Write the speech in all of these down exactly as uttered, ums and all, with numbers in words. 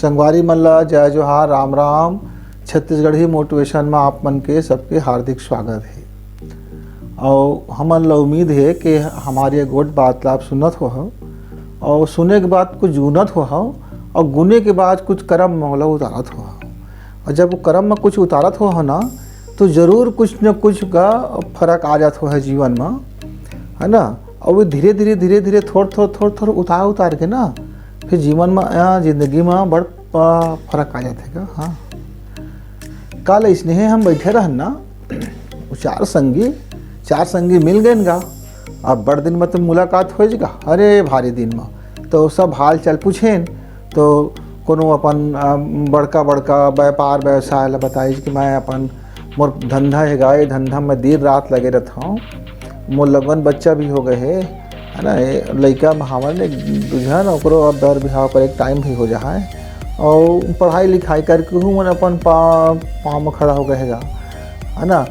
संगवारी मन ला जय जोहार, राम राम। छत्तीसगढ़ी मोटिवेशन में आप मन के सबके हार्दिक स्वागत हे। अउ हमन ला उम्मीद हे कि हमारी ये गोठ बात ला आप सुनत हो हव, अउ सुने के बाद कुछ गुनत हो हव, अउ गुने के बाद कुछ करम में ओला उतारत हो हव। अउ जब वो करम में कुछ उतारत हो हव ना, तो जरूर कुछ न कुछ का फर्क आ जात हो है जीवन में, है ना। अउ वो धीरे धीरे, धीरे धीरे, थोड़ थोड़, थोड़ थोड़ उतार उतार के ना, फिर जीवन में, अ, जिंदगी में बड़, अ, फर्क आ जाथे का। हाँ, काल अइसने हम बैठे रहन ना, वो चार संगी, चार संगी मिल गए गा। अब बड़ दिन में तो मुलाकात हो गा, अरे भारी दिन में, तो सब हाल चाल पूछेन। तो कोनो अपन, अ, बड़का बड़का व्यापार व्यवसाय ला बताइस कि मैं अपन, मोर धंधा हे गा, ये धंधा में दिन रात लगे रहत हूँ, मोर लगन बच्चा भी हो गए हे, है ना, ये लइका में हवन एक दू झन, ओकरो अब बर बिहाव करे के टाइम भी हो जा है, और पढ़ाई लिखाई करके हूँ मन अपन पा-, पाँव में खड़ा हो गए हे गा, है ना।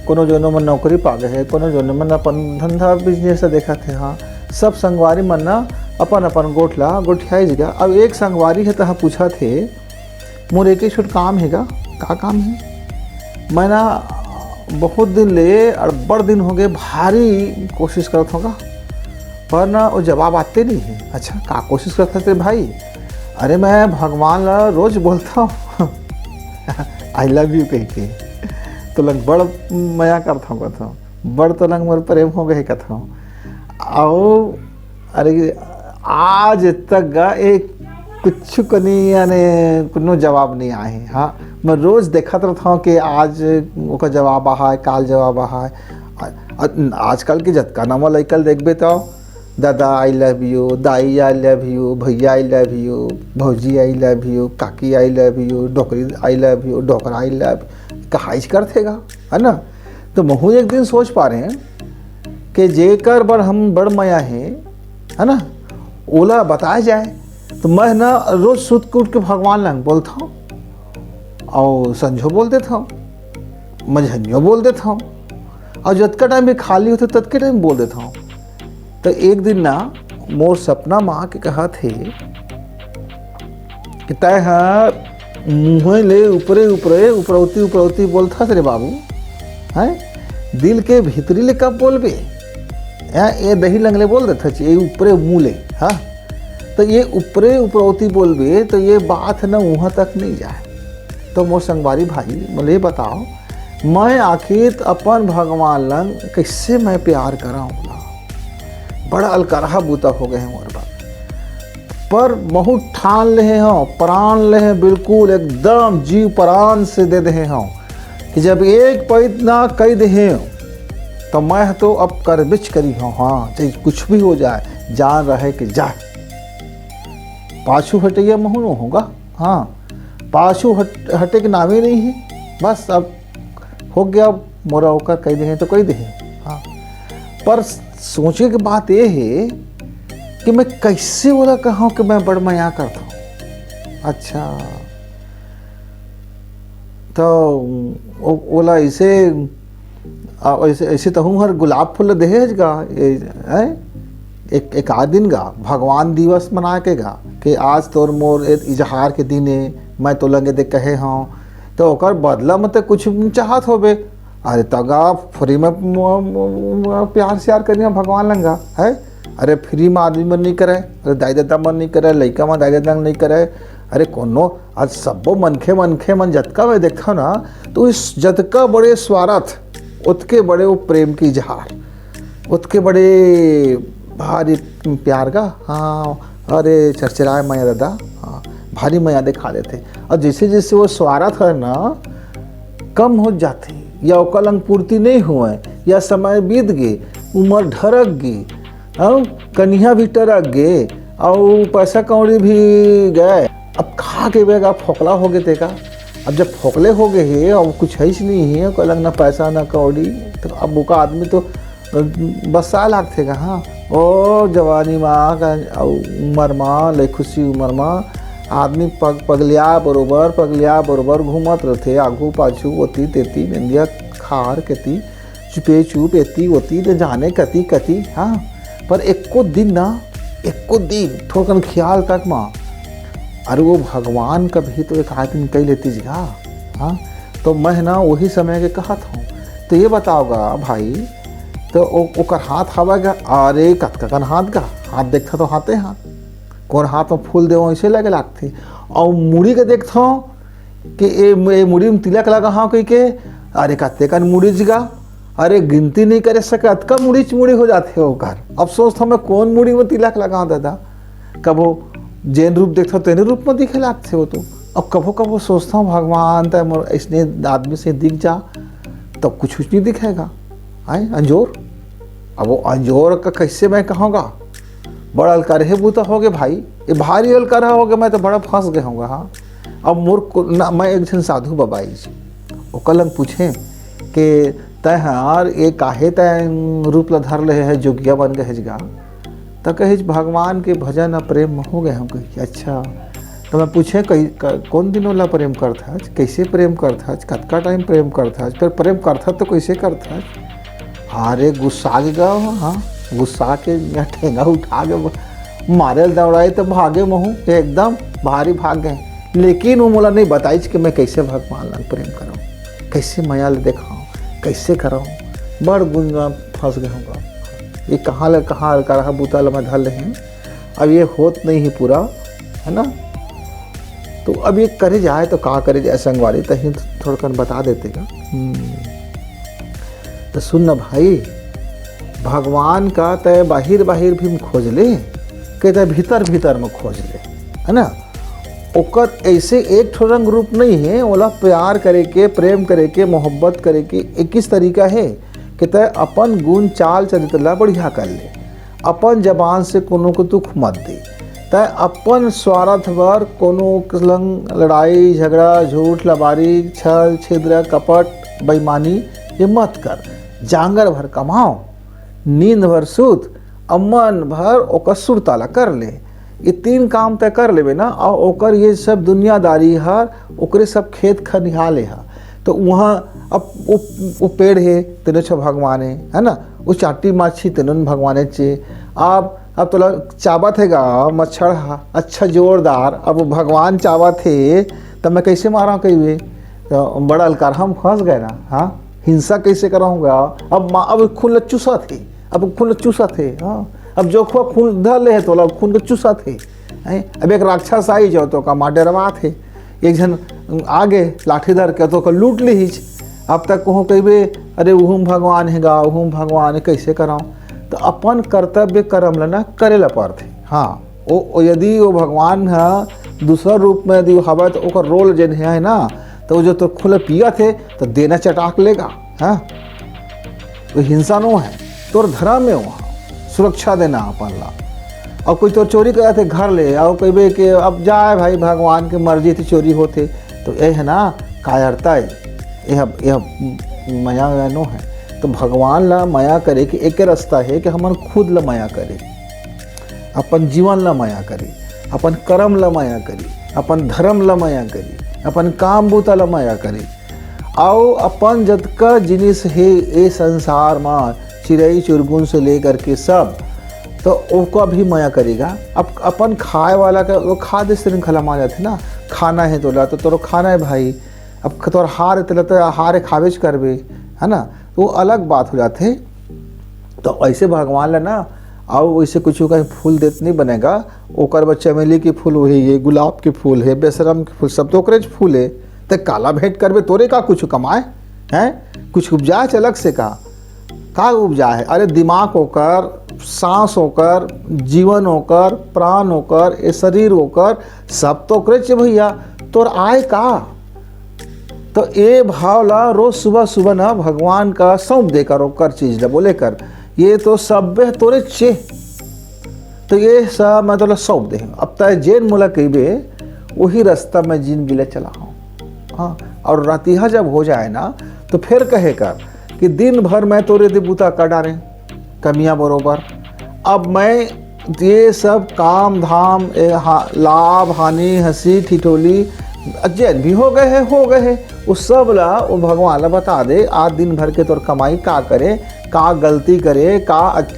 कोनो जोनो मन नौकरी पा गए हे, कोनो जोनो मन अपन धंधा बिजनेस देखत हे। हाँ, सब संगवारी मन ना अपन अपन गोठ ला गोठियाइस गा। अब एक संगवारी हे तहा पूछत हे, मोर एक ही छोट काम हे गा। का काम हे? मैं ना बहुत दिन ले, अउ बड़ दिन हो गए, भारी कोशिश करत हूँ गा, पर ना वो जवाब आते नहीं है। अच्छा, का कोशिश करत हस रे भाई? अरे, मैं भगवान ला रोज बोलत हूँ आई लव यू कह के, तो लंग बड़ मया करत हूँ, कहत हूँ, बड़ तो लंग मोर प्रेम हो गए कहत हूँ। अउ अरे, आज तक गा एक कुछ कनी यानी कोनो जवाब नहीं आए। हाँ, मैं रोज देखत रहत हूँ कि आज ओकर जवाब आहाय, काल जवाब आहाय। आ-, आ-, आजकल के जतका नवा लइका ल देखबे तो, दादा आई लव यू, दाई आई लव यू, भैया आई लव यू, भौजी आई लव यू, काकी आई लव यू, डोकरी आई लव यू, डोकरा आई लव, कहाइच करथे गा, है ना। तो महू एक दिन सोच पारे हंव कि जेकर बर हम बड़ मया हे, है ना, ओला बताए जाए। तो मैं ना रोज सुत के उठ के भगवान लंग बोलत हूँ, अउ संझो बोल देत हूँ, मझनियो बोल देत हूँ, अउ जतका टाइम भी खाली होथे, ततके टाइम बोल देत हूँ। तो एक दिन ना मोर सपना माँ के कहत हे कि तैं ह मुँहे ले ऊपरे ऊपरे, उपरौती उपरौती बोलथस रे बाबू, हैं? दिल के भीतरी ले कब बोलबे? हैं, ये दही लंग ले बोल देथस, ये ऊपरे मुँह ले, हाँ? तो ये ऊपरे उपरौती बोलबे तो ये बात न उहाँ तक नहीं जाए। तो मोर संगवारी भाई, मोला ये बताओ, मैं आखिर अपन भगवान लंग कैसे मैं प्यार करा ओला? बड़ा अलकरहा बूता हो गए हे मोर बर। पर महू ठान ले हंव, प्राण ले हंव, बिल्कुल एकदम जीव प्राण से दे दे हंव कि जब एक पइत ना कह दे हंव, तो मैं तो अब करबेच करी हंव। हाँ, चाहे कुछ भी हो जाए, जान रहे कि जाए। पाछू हटैया महू नो हंव गा। हाँ, पाछू हट-, हटे के नामे नहीं है। बस अब हो गया, मोर ओकर कह दे हंव तो कह दे हंव। हाँ, पर सोचे के बात ये है कि मैं कैसे ओला कहूँ कि मैं बड़ मया करता हूँ। अच्छा, तो ओ-, ओला ऐसे, आ, ऐसे, ऐसे तो हूँ हर गुलाब फूल देहे हस गा, ये, हैं? एक, एक आध दिन गा, भगवान दिवस मना के गा, कि आज तोर मोर ए-, इजहार के दिन है, मैं तो लंगे दे कहे हूँ, तो ओकर बदला में तो कुछ चाहत होबे। अरे तगा फ्री में म-, म-, म-, प्यार श्यार करिया भगवान लंगा, है? अरे फ्री में आदमी मन नहीं करे, अरे दाई ददा मन नहीं करे, लइका मन दाई ददा नहीं करे। अरे कोनो आज सब्बो मनखे, मनखे मन जतका मैं देखा ना, तो इस जतका बड़े स्वार्थ, उतके बड़े वो प्रेम के इजहार, उतके बड़े भारी प्यार का। हाँ, अरे चरचराए मया ददा, हाँ, भारी मया दिखा देथे। और जैसे जैसे वो स्वार्थ है ना, कम हो जाथे या ओकर लंग पूर्ति नहीं हुए या समय बीत गे, उम्र ढरक गे, अउ कनिहा भी टरक गे, अउ पैसा कौड़ी भी गए। अब खा के बेगा फोकला हो गए तेका। अब जब फोकले हो गए हे, अब कुछ है नहीं है, ओकर लंग ना पैसा ना कौड़ी, तो अब ओका आदमी तो बस्सा लागथे कहाँ? ओ जवानी मा, अउ उमर मा, ले खुशी उमर मा आदमी पग-, पगलिया बरोबर, पगलिया बरोबर घूमत रथे, आघू पाछू, ओती तेती, नंदिया खार कती, चुपे चुप, एती ओती, न जाने कती कती, हाँ। पर एको दिन ना, एको दिन, थोड़कन ख्याल तक मा, अरे वो भगवान कभी तो एक आदमी कही लेतीस गा। हाँ, तो मैं ना वही समय के कहत हूँ। तो ये बताओ गा भाई, तो ओ-, ओकर हाथ हवा गा? अरे कतका कन हाथ गा, हाथ देखता तो हाथे हाथ, कौन हाथ में फूल देवो ऐसे लगे लागथे। और मुड़ी के देखता हूँ कि ए, ए मुड़ी में तिलक लगा हाँ कही के, अरे कते कन मुड़ीच गा, अरे गिनती नहीं करे सके, अतका मुड़ीच मुड़ी हो जाथे ओकर। अब सोचता हूँ मैं कौन मुड़ी में तिलक लगा दादा, कभो जेन रूप देखता तेने रूप में दिखे लागथे वो तो। अब कभो कभो सोचता हूँ भगवान तय मोर ऐसने आदमी से दिख जा, तब कुछ कुछ नहीं दिखेगा। आए अंजोर, अब वो अंजोर का कैसे मैं कहूँगा, बड़ा अलकरहे बूता हो गे भाई, ये भारी अलकरहा हो गे, मैं तो बड़ा फंस गए हूँ हाँ। अब मोर को-, ना, मैं एक झन साधु बाबा आइस, ओकर लंग पूछे कि तय हर ये काहे तय रूप ला धर ले है, जोगिया बन गए गा? त कहिस भगवान के भजन अउ प्रेम में हो गए हम। कहिस अच्छा, तो मैं पूछे कई क-, कौन दिन ओला प्रेम करथस, कैसे प्रेम करथस, कतका टाइम प्रेम करथस, फिर प्रेम करथस तो कैसे करथस? अरे गुस्सा के गा, हाँ, गुस्सा के यहाँ ठेंगा उठा के ब-, मारे ल दौड़ाए तो भागे महू एकदम भारी भाग गए। लेकिन वो मोला नहीं बताइस कि मैं कैसे भगवान ला प्रेम करौं, कैसे मया ले देखाऊं, कैसे करौं। बड़ गुंज में फंस गए हूँ गा। ये कहाँ ले कहाँ अलकरहा बूता ला मैं धर ले हूँ। अब ये होत नहीं है पूरा, है ना? तो अब ये करे जाए तो का करे जाए संगवारी, तही थोड़ा कन बता देते का। हम्म। तो सुन ना भाई, भगवान का तय बाहिर बाहिर भी खोज ले, के तय भीतर भीतर में खोज ले, है ना? ओकर ऐसे एक ठो रंग रूप नहीं है, ओला प्यार करे के, प्रेम करे के, मोहब्बत करे के इक्कीस तरीका है कि तय अपन गुण चाल चरित्र ला बढ़िया कर ले, अपन जबान से कोनो को दुख मत दे, तय अपन स्वार्थ बर कोनो के संग लड़ाई झगड़ा, झूठ लबारी, छल छिद्र, कपट, बेईमानी ये मत कर। जांगर भर कमाओ, नींद भर सूत, अउ मन भर ओकर सुरता ला कर ले। ये तीन काम तय कर लेबे ना, अउ ओकर ये सब दुनियादारी हर, ओकरे सब खेत खनिहाले ह। तो वहाँ अब वो, वो पेड़ हे, तेनो छ भगवान हे, है ना? वो चाटी माछी, तेनो न भगवान हे चे। अब, अब तोला चाबत हे गा मच्छर हा, अच्छा जोरदार, अब वो भगवान चाबत हे, तब मैं कैसे मारा कहिबे? तो बड़ा अलकार हम फंस गए ना, हाँ? हिंसा कैसे कराऊंगा? अब मा-, अब खून ल चूसत हे, अब खून ल चूसत हे, हाँ? अब जोखवा खून धर ले हे, तोला खून के चूसत हे, हैं? अब एक राक्षस आई जाओ तो का माँ डरवात हे, एक झन आगे लाठी धर के तो का लूट लीहिच। अब तक कहूँ कहिबे, "अरे उहू म भगवान हे गा, उहू म भगवान हे, कैसे कराऊँ?" तो अपन कर्तव्य कर्म ल ना करे ला पड़थे। हाँ, ओ, ओ यदि वो भगवान ह दूसरा रूप में यदि हवय तो ओकर रोल जेन हे ना, तो वो जो तो खुले पियत हे तो देना चटाक लेगा। हाँ, वो हिंसा नो है, तोर धर्म में वो सुरक्षा देना अपन ला। और कोई तोर चोरी करत हे घर ले, और कहिबे कि अब जाए भाई, भगवान के मर्जी थी चोरी होथे, तो ये है ना कायरता है, यह, यह मया नो है। तो भगवान ला मया करे के एक रास्ता है कि हमन खुद ला मया करे, अपन जीवन ला मया करे, अपन कर्म ला मया करे, अपन धर्म ला मया करे, अपन काम बूता ला मया करे। अउ अपन जतका जिनिस हे ए संसार म, चिरई चुरगुन से लेकर के सब, तो ओका भी मया करेगा। अब अपन खाए वाला का, वो खाद्य श्रृंखला में आ जाथे ना, खाना है तोला, तो तोरो खाना है भाई। अब ख-, तोर हार है, तोला तो हार है, खाबेच करबे, है ना? तो वो अलग बात हो जाथे। तो ऐसे भगवान ला ना, अउ वैसे कुछ कहीं फूल देत नहीं बनेगा, ओकर बर चमेली के फूल वही है, गुलाब के फूल है, बेसरम के फूल, सब तो ओकरेच फूल है। ते काला भेंट करबे, तोरे का कुछ कमाए हैं? कुछ उपजाए च अलग से का? का उपजा है? अरे दिमाग ओकर, सांस ओकर, जीवन ओकर, प्राण ओकर, ए शरीर ओकर, सब तो ओकरेच भैया। तोर आय का? तो ए भाव ला रोज सुबह सुबह ना भगवान का सौंप दे कर, ओकर चीज ला बोले कर, ये तो सब तोरे चे, तो ये सब मैं तोला सौंप दे हूँ। अब तय जेन मोला कहिबे, वही रास्ता मैं जिंदगी ले चला हूँ। हाँ, और रातिहा जब हो जाए ना, तो फिर कहे कर कि दिन भर मैं तोरे दे बूता कर डारे, कमियां बरोबर। अब मैं ये सब काम धाम, ए, हा-, लाभ हानि, हंसी ठिठोली, जेन भी हो गए है, हो गए है, वो सब ला वो भगवान ला बता दे। आज दिन भर के तोर कमाई का करे, का गलती करे, का अच-,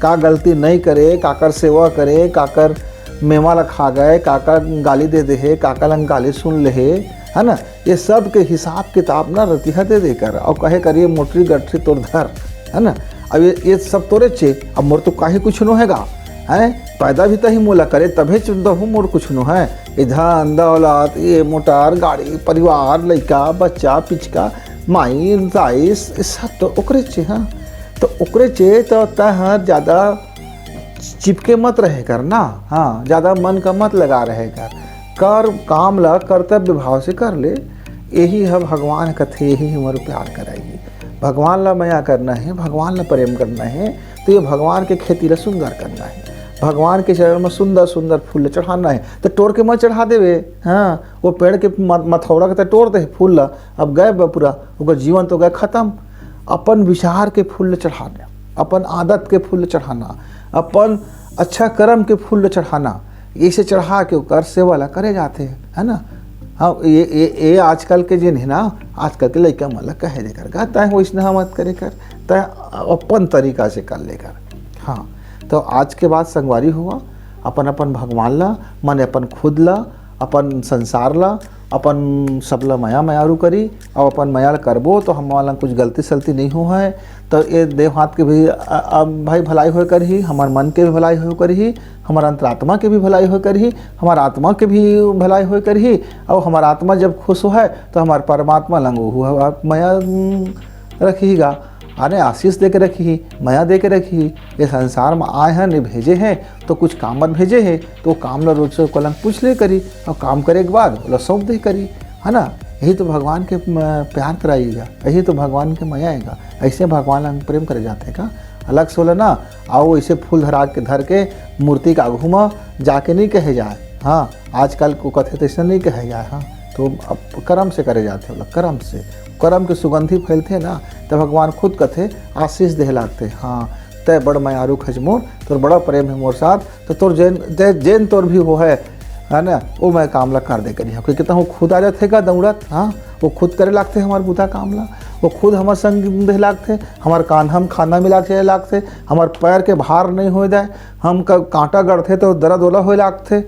का गलती नहीं करे, काकर सेवा करे, काकर मेवा ला खा गए, काका गाली दे दे हे, काका लंग गाली सुन ले हे, है ना? ये सब के हिसाब किताब ना रतिहा दे देकर और कहे कर, "ये मोटरी गठरी तोर धर," है ना? अब ये, ये सब तोरे चे, अब मोर तो काही कुछ नो हैगा, हैं? पैदा भी तही मोला करे, तभे चुंदा हूँ मोर कुछ नो है। ये धन दौलत, ये मोटर गाड़ी, परिवार, लइका बच्चा, पिचका, माई दाई, ये सब तो ओकरे चे, हाँ। तो ओकरे चे तो तह ज्यादा चिपके मत रहे कर ना, हाँ, ज्यादा मन का मत लगा रहे कर। कर काम ला कर्तव्य भाव से कर ले। यही है भगवान कथे, यही हमर प्यार कराई। भगवान ला मया करना है, भगवान ला प्रेम करना है, तो ये भगवान के खेती ला सुंदर करना है, भगवान के चरण में सुंदर सुंदर फूल चढ़ाना है। तो टोर के मत चढ़ा देवे, हाँ, वो पेड़ के म-, मथौड़ा के तो टोर दे फूल ला, अब गए बा पूरा, ओकर जीवन तो गए खत्म। अपन विचार के फूल चढ़ाना, अपन आदत के फूल चढ़ाना, अपन अच्छा कर्म के फूल चढ़ाना, इसे चढ़ा के ओकर सेवा ला करे जाते हैं, है ना? हाँ, ये, ये, ये आजकल के जिन है ना, आजकल के लइका मन ला कहे दे कर गा, तय वैसना मत करे कर, तय अपन तरीका से कर ले कर। हाँ, तो आज के बाद संगवारी हुआ, अपन अपन भगवान ला, माने अपन खुद ला, अपन संसार ला, अपन सबला मया मयारू करी, और अपन मया ला करबो तो हमन ला कुछ गलती सलती नहीं हो है। तो ये देह हाथ के भी अ, अ, भाई भलाई होए करही, हमार मन के भी भलाई होए करही, हमार अंतरात्मा के भी भलाई होए करही, हमार आत्मा के भी भलाई होए करही। और हमार आत्मा जब खुश हो है तो हमार परमात्मा लंग ओहू ह मया, उम, रखही गा, आने आशीष दे के रखही, मया दे के रखही। ये संसार में आए हैं, नहीं भेजे हैं, तो कुछ काम बर भेजे हैं, तो काम ला रोज से ओकर लंग पूछ ले करी, और काम करे के बाद ओला सौंप दे करी, है ना? यही तो भगवान के, म, प्यार कराई गा, यही तो भगवान के मया आएगा। ऐसे भगवान लंग प्रेम करे जाते का, अलग से ओला ना, आओ ऐसे फूल धरा के, धर के मूर्ति के आगू में जाके नहीं कहे जाए। हाँ, आजकल को कथे तो ऐसा नहीं कहे जाए। हाँ, तो अब कर्म से करे जाते, ओला कर्म से, कर्म के सुगंधी फैलथे ना, तो भगवान खुद कथे, आशीष देह लागते। हाँ, तय बड़ मयारू खच मोर, तोर बड़ा प्रेम है मोर साथ, तो तोर जेन, जे-, जेन तोर भी हो है, है ना, वो मैं काम ला कर दे करी। हाँ, क्योंकि तहु खुद आ जाथे का दौड़त, हाँ, वो खुद करे लागथे हमार बुता काम ला, वो खुद हमार संग देह लागथे, हमार कान हम खाना मिला के लागथे, हमार पैर के भार नहीं होए जाए, हम क-, कांटा गड़थे तो दर्द ओला होए लागथे,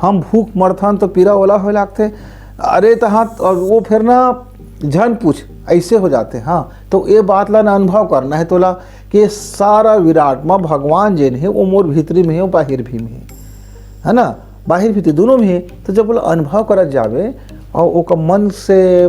हम भूख मरथन तो पीरा ओला होए लागथे। अरे तहाँ, और वो फिर ना झन पूछ, ऐसे हो जाते। हाँ, तो ये बात ला ना अनुभव करना है तोला, कि ये सारा विराट में भगवान जेन है, वो मोर भीतरी में है, वो बाहिर भी में है, है ना? बाहिर भीतरी दोनों में है। तो जब ओला अनुभव करत जाबे और ओकर मन से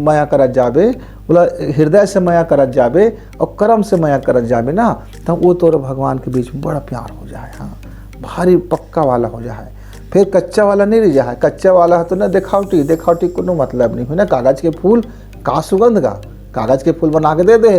मया करत जाबे, ओला हृदय से मया करत जाबे और कर्म से मया करत जाबे ना, तो वो तोर भगवान के बीच में बड़ा प्यार हो जाए। हाँ, भारी पक्का वाला हो जाए। फिर कच्चा वाला नहीं रह जाए। कच्चा वाला है तो ना देखावटी, देखावटी कोनो मतलब नहीं हो ना। कागज के फूल का सुगंध का, कागज के फूल बना के दे दे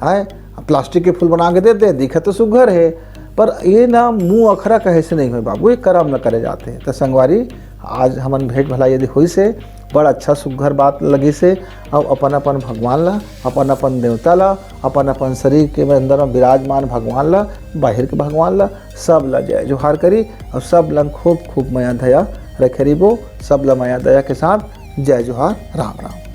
है, प्लास्टिक के फूल बना के दे दे, दिखे तो सुघर है, पर ये ना मुंह अखरा कहे से नहीं होए बाबू, ये कर्म न करे जाते हैं। तो संगवारी, आज हमन भेंट भलाई यदि होई से, बड़ा अच्छा सुघर बात लगी से। अब अपन अपन भगवान ला, अपन अपन देवता ला, अपन अपन शरीर के अंदर में विराजमान भगवान ला, बाहिर के भगवान ला, सब ला जय जोहार करी और सब लंग खूब खूब मया दया रखे रहिबो। सब ला मया दया के साथ जय जोहार, राम राम।